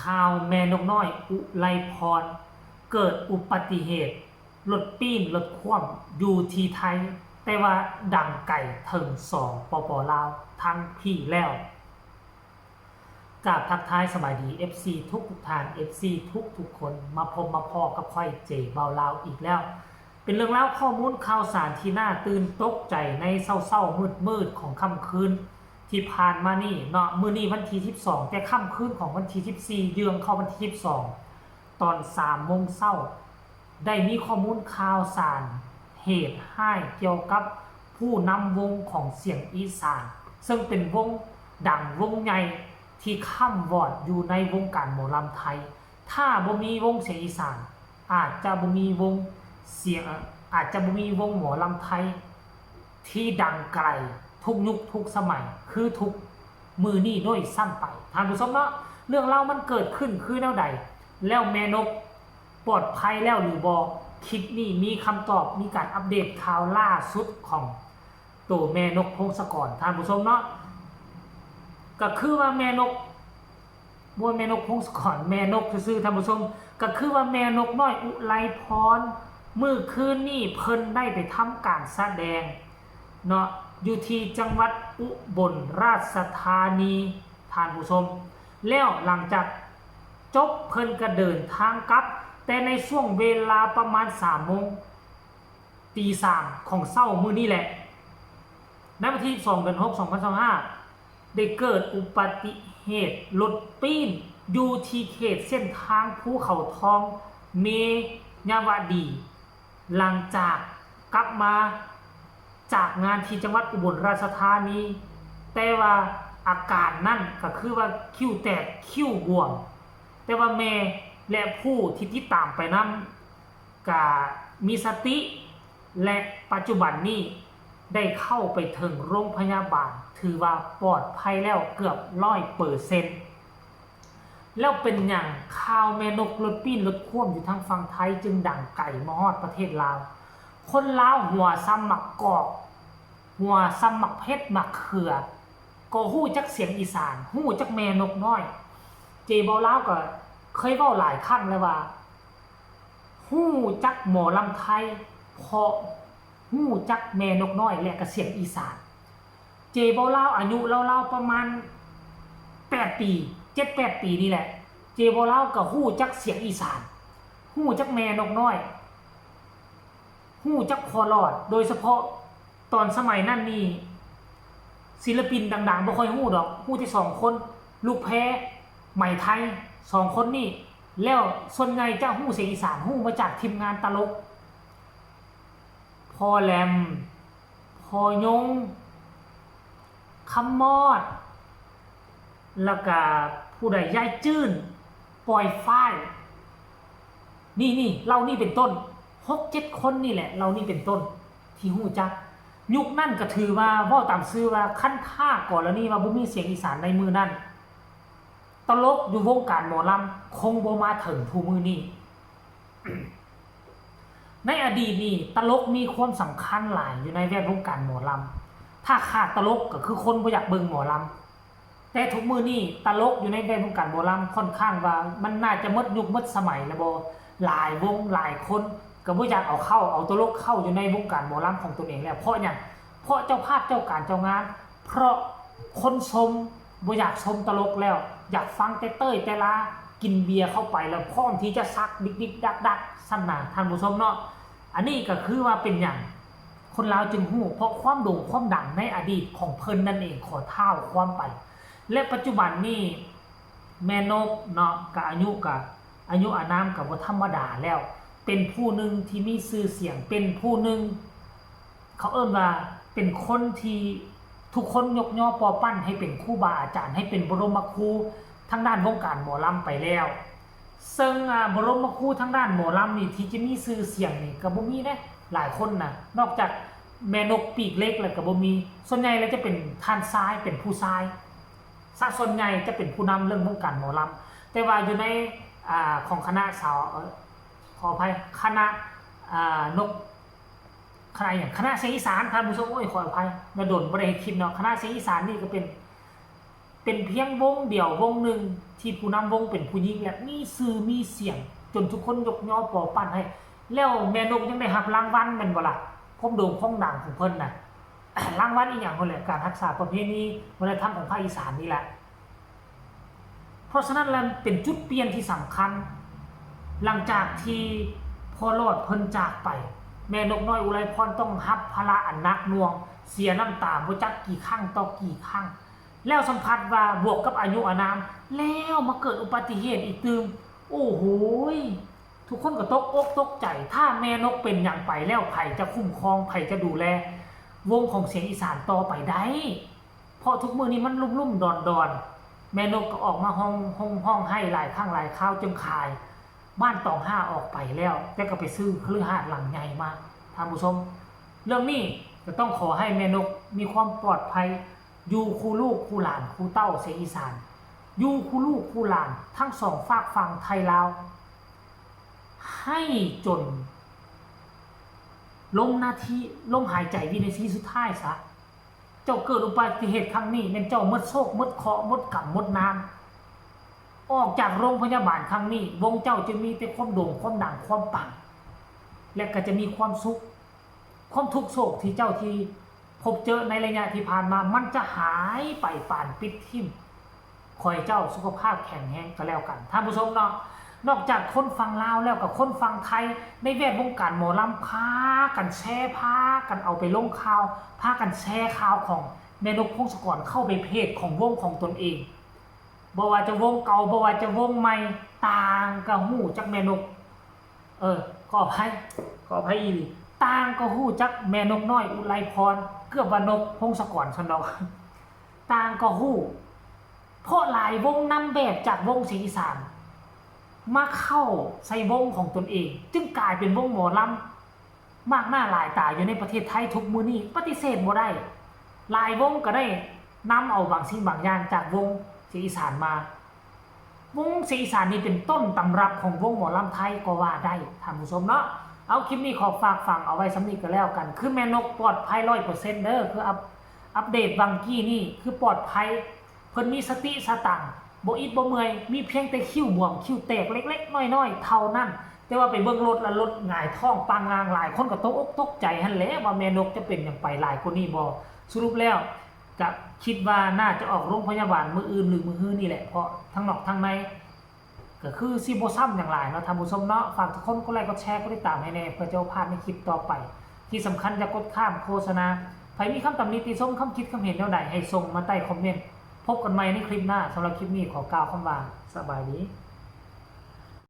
ຂ່າວແມ່ນົກນ້ອຍ ອຸໄລພອນ ເກີດອຸບັດຕິເຫດລົດປີ້ນລົດຂວ້ຳຢູ່ທີ່ໄທ, ແຕ່ວ່າດັງໄກເຖິງ ສປປ ລາວທັງພີ້ແລ້ວ. ກາບທັກທາຍສະບາຍດີ ເອັຟຊີ ທຸກໆທ່ານ, ເອັຟຊີ ທຸກໆຄົນ, ມາພົບມາພໍ້ກັບຂ້ອຍ ເຈ ເບົາລາວ ອີກແລ້ວ. ເປັນເລື່ອງລາວຂໍ້ມູນຂ່າວສານທີ່ໜ້າຕື່ນຕົກໃຈໃນເຊົ້າໆມືດໆຂອງຄ່ຳຄືນທີ່ຜ່ານມານີ້ເນາະ. ມື້ນີ້ວັນທີສິບສອງ ແຕ່ຄ່ຳຄືນຂອງວັນທີສິບສີ່ ເຍືອງເຂົ້າວັນທີສິບສອງ ຕອນສາມໂມງເຊົ້າ ໄດ້ມີຂໍ້ມູນຂ່າວສານເຫດຮ້າຍກ່ຽວກັບຜູ້ນຳວົງຂອງສຽງອີສານ, ເຊິ່ງເປັນວົງດັງວົງໃຫຍ່ທີ່ຄ້ຳວອດຢູ່ໃນວົງການໝໍລຳໄທ. ຖ້າບໍ່ມີວົງສຽງອີສານ, ອາດຈະບໍ່ມີວົງສຽງ, ອາດຈະບໍ່ມີວົງໝໍລຳໄທທີ່ດັງໄກທຸກຍຸກທຸກສະໄໝ ຄືທຸກມື້ນີ້ດ້ວຍຊ້ຳໄປ. ທ່ານຜູ້ຊົມເນາະ, ເລື່ອງລາວມັນເກີດຂຶ້ນຄືແນວໃດ? ແລ້ວແມ່ນົກປອດໄພແລ້ວຫຼືບໍ່? ຄລິບນີ້ມີຄຳຕອບ, ມີການອັບເດດຂ່າວລ່າສຸດຂອງໂຕແມ່ນົກ ພົງສະກອນ, ທ່ານຜູ້ຊົມເນາະ. ກໍຄືວ່າແມ່ນົກ ບໍ່ແມ່ນົກ ພົງສະກອນ, ແມ່ນົກຊື່ໆ ທ່ານຜູ້ຊົມ. ກໍຄືວ່າແມ່ນົກນ້ອຍ ອຸໄລພອນ ມື້ຄືນນີ້ເພິ່ນໄດ້ໄປທຳການສະແດງເນາະ ຢູ່ທີ່ຈັງຫວັດອຸບົນລາຊະທານີ ທ່ານຜູ້ຊົມ. ແລ້ວຫຼັງຈາກຈົບ ເພິ່ນກໍເດີນທາງກັບ, ແຕ່ໃນຊ່ວງເວລາປະມານສາມໂມງ ຕີສາມຂອງເຊົ້າມື້ນີ້ແຫຼະ ໃນວັນທີສິບສອງ ເດືອນຫົກ ສອງພັນຊາວຫ້າ ໄດ້ເກີດອຸບັດຕິເຫດລົດປີ້ນຢູ່ທີ່ເຂດເສັ້ນທາງພູເຂົາທອງ ເມຍາວະດີ ຫຼັງຈາກກັບມາຈາກງານທີ່ຈັງຫວັດອຸບົນລາຊະທານີ, ແຕ່ວ່າອາການນັ້ນກໍຄືວ່າຄິ້ວແຕກຄິ້ວບວມ, ແຕ່ວ່າແມ່ ແລະ ຜູ້ທີ່ຕິດຕາມໄປນຳ ກະມີສະຕິ ແລະ ປັດຈຸບັນນີ້ໄດ້ເຂົ້າໄປເຖິງໂຮງພະຍາບານ, ຖືວ່າປອດໄພແລ້ວເກືອບຮ້ອຍເປີເຊັນ. ແລ້ວເປັນຫຍັງຂ່າວແມ່ນົກລົດປີ້ນລົດຂວ້ຳຢູ່ທາງຝັ່ງໄທຈຶ່ງດັງໄກມາຮອດປະເທດລາວ? ຄົນລາວຫົວສ່ຳໝາກກອກ, ຫົວສ່ຳໝາກເຜັດໝາກເຂືອ, ກໍຮູ້ຈັກສຽງອີສານ, ຮູ້ຈັກແມ່ນົກນ້ອຍ. ເຈເບົາລາວກໍເຄີຍເວົ້າຫຼາຍຄັ້ງແລ້ວວ່າ ຮູ້ຈັກໝໍລຳໄທ ເພາະຮູ້ຈັກແມ່ນົກນ້ອຍ ແລະ ກະສຽງອີສານ. ເຈເບົາລາວອາຍຸລາວໆປະມານແປດປີ ເຈັດແປດປີນີ້ແຫຼະ, ເຈເບົາລາວກໍຮູ້ຈັກສຽງອີສານ, ຮູ້ຈັກແມ່ນົກນ້ອຍ, ຮູ້ຈັກພໍ່ຫຼອດ, ໂດຍສະເພາະ ຕອນສະໄໝນັ້ນນີ້ ສິນລະປິນດັງໆບໍ່ຄ່ອຍຮູ້ດອກ, ຮູ້ແຕ່ສອງຄົນ ລູກແພ ໄໝໄທ ສອງຄົນນີ້. ແລ້ວສ່ວນໃຫຍ່ຈະຮູ້ສຽງອີສານ ຮູ້ມາຈາກທີມງານຕະຫຼົກ ພໍ່ແຫຼມ ພໍ່ຍົງ ຄຳມອດ ແລ້ວກະຜູ້ໃດ ຍາຍຈືນ ປອຍຝ້າຍ ນີ້ໆ ເຫຼົ່ານີ້ເປັນຕົ້ນ ຫົກເຈັດຄົນນີ້ແຫຼະ ເຫຼົ່ານີ້ເປັນຕົ້ນທີ່ຮູ້ຈັກ. ຍຸກນັ້ນກໍຖືວ່າເວົ້າຕາມຊື່ວ່າ ຄັນຖ້າກໍລະນີວ່າບໍ່ມີສຽງອີສານໃນມື້ນັ້ນ ຕະຫຼົກຢູ່ວົງການໝໍລຳຄົງບໍ່ມາເຖິງທຸກມື້ນີ້. ໃນອະດີດນີ້ ຕະຫຼົກມີຄວາມສຳຄັນຫຼາຍຢູ່ໃນແວດວົງການໝໍລຳ. ຖ້າຂາດຕະຫຼົກກໍຄືຄົນບໍ່ຢາກເບິ່ງໝໍລຳ. ແຕ່ທຸກມື້ນີ້ຕະຫຼົກຢູ່ໃນແວດວົງການໝໍລຳຂ້ອນຂ້າງວ່າມັນໜ້າຈະໝົດຍຸກໝົດສະໄໝແລ້ວບໍ່? ຫຼາຍວົງຫຼາຍຄົນກໍບໍ່ຢາກເອົາເຂົ້າ ເອົາຕະຫຼົກເຂົ້າຢູ່ໃນວົງການໝໍລຳຂອງຕົນເອງແລ້ວ. ເພາະຫຍັງ? ເພາະເຈົ້າພາບເຈົ້າການເຈົ້າງານ ເພາະຄົນຊົມບໍ່ຢາກຊົມຕະຫຼົກແລ້ວ, ຢາກຟັງແຕ່ເຕີຍແຕ່ລາ, ກິນເບຍເຂົ້າໄປແລ້ວພ້ອມທີ່ຈະຊັກດິກໆດັກໆ ຊັ້ນນະ ທ່ານຜູ້ຊົມເນາະ. ອັນນີ້ກໍຄືວ່າເປັນຫຍັງຄົນລາວຈຶ່ງຮູ້ ເພາະຄວາມໂດ່ງຄວາມດັງໃນອະດີດຂອງເພິ່ນນັ້ນເອງ, ຂໍທ້າວຄວາມໄປ. ແລະ ປັດຈຸບັນນີ້ແມ່ນົກເນາະ ກໍອາຍຸ ກໍອາຍຸອານາມກໍບໍ່ທຳມະດາແລ້ວ, ເປັນຜູ້ໜຶ່ງທີ່ມີຊື່ສຽງ, ເປັນຜູ້ໜຶ່ງ ເຂົາເອີ້ນວ່າເປັນຄົນທີ່ທຸກຄົນຍົກຍໍປໍ້ປັ້ນໃຫ້ເປັນຄູບາອາຈານ, ໃຫ້ເປັນບໍລົມມະຄູທາງດ້ານວົງການໝໍລຳໄປແລ້ວ. ເຊິ່ງ ອາ ບໍລົມມະຄູທາງດ້ານໝໍລຳນີ້ ທີ່ຈະມີຊື່ສຽງນີ້ກໍບໍ່ມີເດ້ ຫຼາຍຄົນນະ, ນອກຈາກແມ່ນົກປີກເຫຼັກແລ້ວກໍບໍ່ມີ. ສ່ວນໃຫຍ່ແລ້ວຈະເປັນທ່ານຊາຍ ເປັນຜູ້ຊາຍ, ຊະສ່ວນໃຫຍ່ຈະເປັນຜູ້ນຳເລື່ອງວົງການໝໍລຳ. ແຕ່ວ່າຢູ່ໃນ ອາ ຂອງຄະນະສາວ ເອີ ຂໍອະໄພ ຄະນະ ອາ ນົກ ຄະນະຫຍັງ? ຄະນະສຽງອີສານ ທ່ານຜູ້ຊົມ. ໂອ້ຍ ຂໍອະໄພ ນະດົນບໍ່ໄດ້ເຮັດຄລິບເນາະ. ຄະນະສຽງອີສານນີ້ກໍເປັນ ເ ປັນພຽງວົງດຽວວົງໜຶ່ງທີ່ຜູ້ນຳວົງເປັນຜູ້ຍິງ ແລະ ມີຊື່ມີສຽງ ຈົນທຸກຄົນຍົກຍໍປໍປັ້ນໃຫ້. ແລ້ວແມ່ນົກຍັງໄດ້ຮັບລາງວັນແມ່ນບໍ່ລະ? ຄວາມໂດ່ງຄວາມດັງຂອງເພິ່ນນະ ລາງວັນອີ່ຫຍັງພຸ້ນແຫຼະ ການຮັກສາປະເພນີວັດທະນະທຳຂອງພາກອີສານນີ້ແຫຼະ. ເພາະສະນັ້ນແລ້ວເປັນຈຸດປ່ຽນທີ່ສຳຄັນ ຫຼັງຈາກທີ່ພໍ່ຫຼອດເພິ່ນຈາກໄປ ແມ່ນົກນ້ອຍອຸໄລພອນຕ້ອງຮັບພາລະອັນໜັກໜ່ວງ ເສຍນ້ຳຕາບໍ່ຈັກກີ່ຄັ້ງຕໍ່ກີ່ຄັ້ງ ແລ້ວສຳຜັດວ່າບວກກັບອາຍຸອານາມ ແລ້ວມາເກີດອຸບັດຕິເຫດອີກຕື່ມ. ໂອ້ໂຫຍ ທຸກຄົນກໍຕົກອົກຕົກໃຈ ຖ້າແມ່ນົກເປັນຫຍັງໄປແລ້ວ ໃຜຈະຄຸ້ມຄອງ ໃຜຈະດູແລວົງຂອງສຽງອີສານຕໍ່ໄປໄດ້? ເພາະທຸກມື້ນີ້ມັນລຸ່ມໆດອນໆ ແມ່ນົກກໍອອກມາຮ້ອງ ຮ້ອງ ຮ້ອງໄຫ້ຫຼາຍຄັ້ງຫຼາຍຄາວ ຈົນຂາຍບ້ານຕອງຫ້າອອກໄປແລ້ວ ແຕ່ກໍໄປຊື້ຄະລືຫາດຫຼັງໃຫຍ່ມາ. ທ່ານຜູ້ຊົມ ເລື່ອງນີ້ກໍຕ້ອງຂໍໃຫ້ແມ່ນົກມີຄວາມປອດໄພ ຢູ່ຄູ່ລູກຄູ່ຫຼານຄູ່ເຕົ້າສຽງອີສານ ຢູ່ຄູ່ລູກຄູ່ຫຼານທັງສອງຟາກຝັ່ງໄທລາວ ໃຫ້ຈົນລົມນາທີ ລົມຫາຍໃຈວິນາທີສຸດທ້າຍຊະ. ເຈົ້າເກີດອຸບັດຕິເຫດຄັ້ງນີ້ ແມ່ນເຈົ້າໝົດໂຊກ ໝົດເຄາະ ໝົດກຳ ໝົດນາມ. ອອກຈາກໂຮງພະຍາບານຄັ້ງນີ້ ວົງເຈົ້າຈະມີແຕ່ຄວາມໂດ່ງ ຄວາມດັງ ຄວາມປັງ ແລະ ກໍຈະມີຄວາມສຸກ. ຄວາມທຸກໂສກທີ່ເຈົ້າທີ່ພົບເຈີໃນໄລຍະທີ່ຜ່ານມາ ມັນຈະຫາຍໄປປານປິດຖິ້ມ. ຂໍໃຫ້ເຈົ້າສຸຂະພາບແຂງແຮງກໍແລ້ວກັນ ທ່ານຜູ້ຊົມເນາະ. ນອກຈາກຄົນຝັ່ງລາວແລ້ວ ກໍຄົນຝັ່ງໄທ ໃນແວດວົງການໝໍລຳ ພາກັນແຊ ພາກັນເອົາໄປລົງຂ່າວ ພາກັນແຊຂ່າວຂອງແມ່ນົກ ພົງສະກອນ ເຂົ້າໄປເພຈຂອງວົງຂອງຕົນເອງ. ບໍ່ວ່າຈະວົງເກົ່າ ບໍ່ວ່າຈະວົງໃໝ່ ຕ່າງກໍຮູ້ຈັກແມ່ນົກ ເອີ ຂໍອະໄພ ຂໍອະໄພອີ່ຫຼີ ຕ່າງກໍຮູ້ຈັກແມ່ນົກນ້ອຍ ອຸໄລພອນ ເກືອບວ່ານົກ ພົງສະກອນຊັ້ນດອກ ຕ່າງກໍຮູ້ ເພາະຫຼາຍວົງນຳແບບຈາກວົງສຽງອີສານ ມາເຂົ້າໃສ່ວົງຂອງຕົນເອງ ຈຶ່ງກາຍເປັນວົງໝໍລຳ ມາກໜ້າຫຼາຍຕາຢູ່ໃນປະເທດໄທທຸກມື້ນີ້ ປະຕິເສດບໍ່ໄດ້. ຫຼາຍວົງກໍໄດ້ນຳເອົາບາງສິ່ງບາງຢ່າງຈາກວົງສຽງອີສານມາ. ວົງສຽງອີສານນີ້ເປັນຕົ້ນຕຳລັບຂອງວົງໝໍລຳໄທກໍວ່າໄດ້ ທ່ານຜູ້ຊົມເນາະ. ເອົາ ຄລິບນີ້ຂໍຝາກຝັງເອົາໄວ້ສ່ຳນີ້ກໍແລ້ວກັນ. ຄືແມ່ນົກປອດໄພຮ້ອຍເປີເຊັນເດີ ຄືອັບ ອັບເດດຫວ່າງກີ້ນີ້ ຄືປອດໄພ. ເພິ່ນມີສະຕິສະຕັງ ບໍ່ອິດບໍ່ເມື່ອຍ ມີພຽງແຕ່ຄິ້ວບວມ ຄິ້ວແຕກເລັກໆນ້ອຍໆເທົ່ານັ້ນ. ແຕ່ວ່າໄປເບິ່ງລົດລະ ລົດຫງາຍທ້ອງປາງງາງ ຫຼາຍຄົນກໍຕົກອົກຕົກໃຈຫັ້ນແຫຼະ ວ່າແມ່ນົກຈະເປັນຫຍັງໄປຫຼາຍກວ່ານີ້ບໍ່. ສະຫຼຸບແລ້ວກະຄິດວ່າໜ້າຈະອອກໂຮງພະຍາບານມື້ອື່ນ ຫຼື ມື້ຮືນີ້ແຫຼະ ເພາະທັງນອກທັງໃນ ກໍຄືຊິບໍ່ຊ້ຳຫຍັງຫຼາຍເນາະ ທ່ານຜູ້ຊົມເນາະ. ຝາກທຸກຄົນກົດໄລ ກົດແຊ ກົດຕິດຕາມໃຫ້ແດ່ ເພື່ອຈະບໍ່ພາດໃນຄລິບຕໍ່ໄປ. ທີ່ສຳຄັນ ຢ່າກົດຂ້າມໂຄສະນາ. ໃຜມີຄຳຕຳໜິຕິຊົມ ຄຳຄິດຄຳເຫັນແນວໃດ ໃຫ້ສົ່ງມາໃຕ້ຄອມເມັນ. ພົບກັນໃໝ່ໃນຄລິບໜ້າ. ສຳລັບຄລິບນີ້ ຂໍກ່າວຄຳວ່າ ສະບາຍດີ.